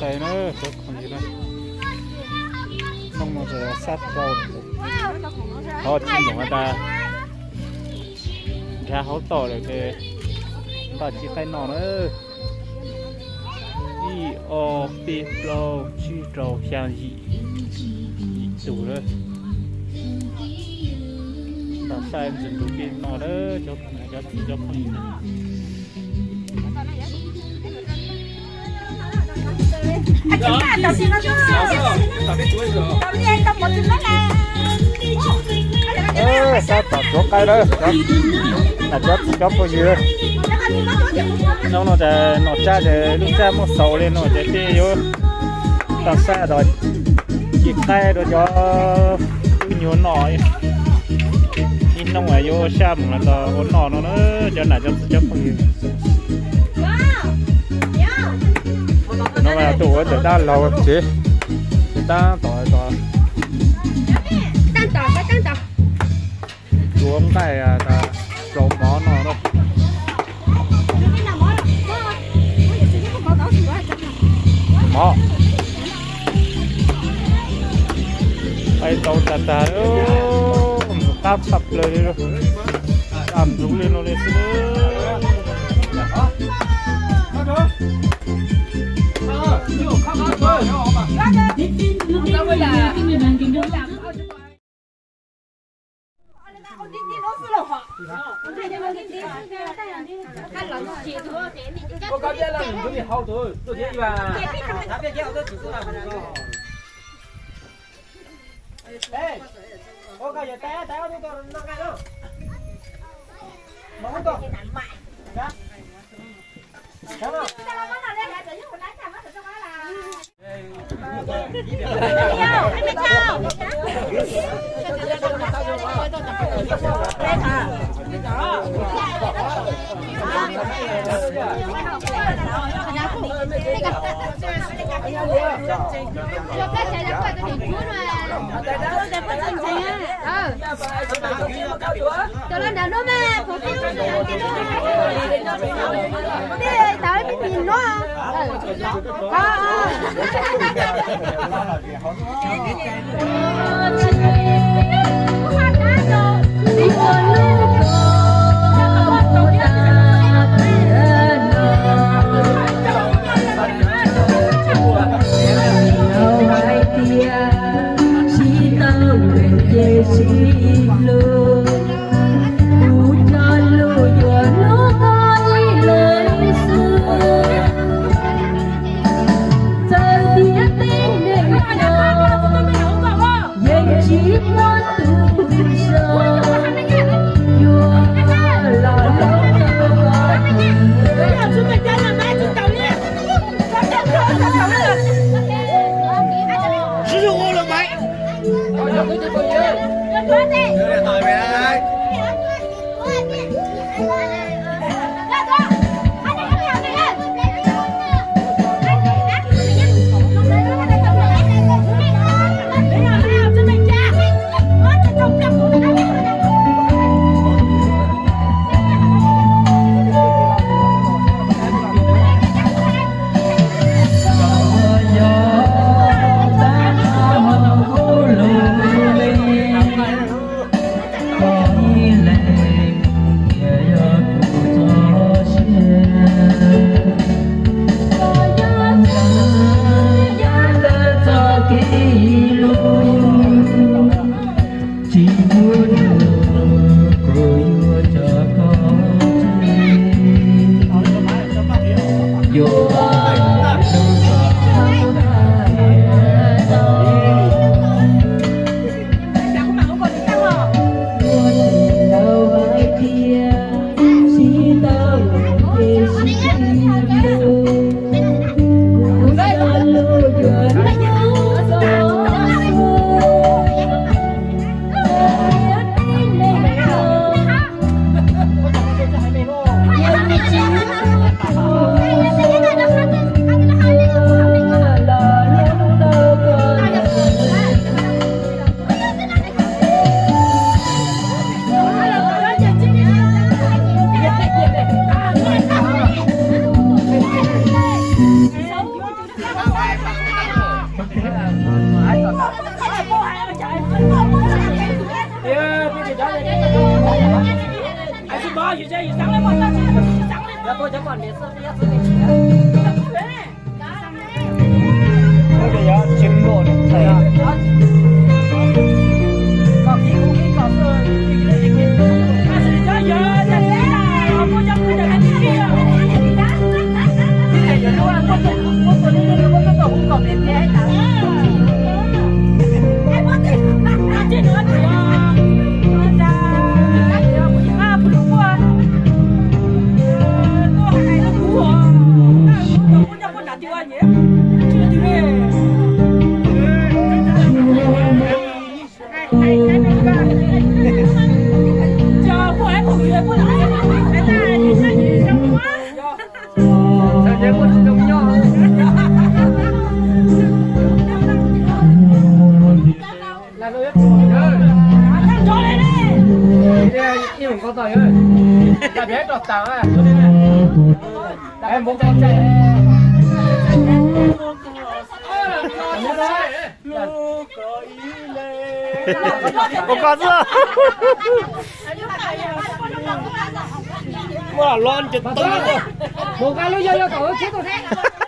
Tais na, cov khoom yws na, noj no ces sab rau, thov tsis npaum tas, nkag hauv toj lawm ces npaj ci qaib noj na. Ib ob peb plaub tsib rau xya yim, yim tus na. Npaj saib ntxim ntxub peb noj na, cov, cov txiv cov phooj ywg na. Sab tom tsuav qaib lawm, cov txiv cov phooj ywg. Hnub no ces nom tsab ces lub tsab muab xaus li no ces peb yuav tau saib tom ci qaib rau cov wb nyuag noj. Ib hnub yuav sab mus los ua noj no na, cov nam cov txiv cov phooj ywg. No mas tus ua ntawm dab laug tsev, tab tom tsuav nqaij rau mov noj. Mov, qaib tau tag tag, qab tshaj plaws li, daj ntxuv li no li xwb. Cov los nram no mas, tej tau ib pliag no. Hais tias tsis tau ces sib hlub, kuv cov lus yuav hlub koj ib leeg xwb. Txawm tias tej neeg no yeej tsis muaj tus zoo, yuav los hlub koj. Tsis muaj nus kuv yuav coj koj mus, yuav tus koj hais tias tau. Muaj tus laus hais tias tsis tau los ces sib hlub, kuv cov lus yuav hlub koj. Ua koj xwb. Muaj lon ces tau. Mus nqa lub yog yog tom lub tsheb tuaj.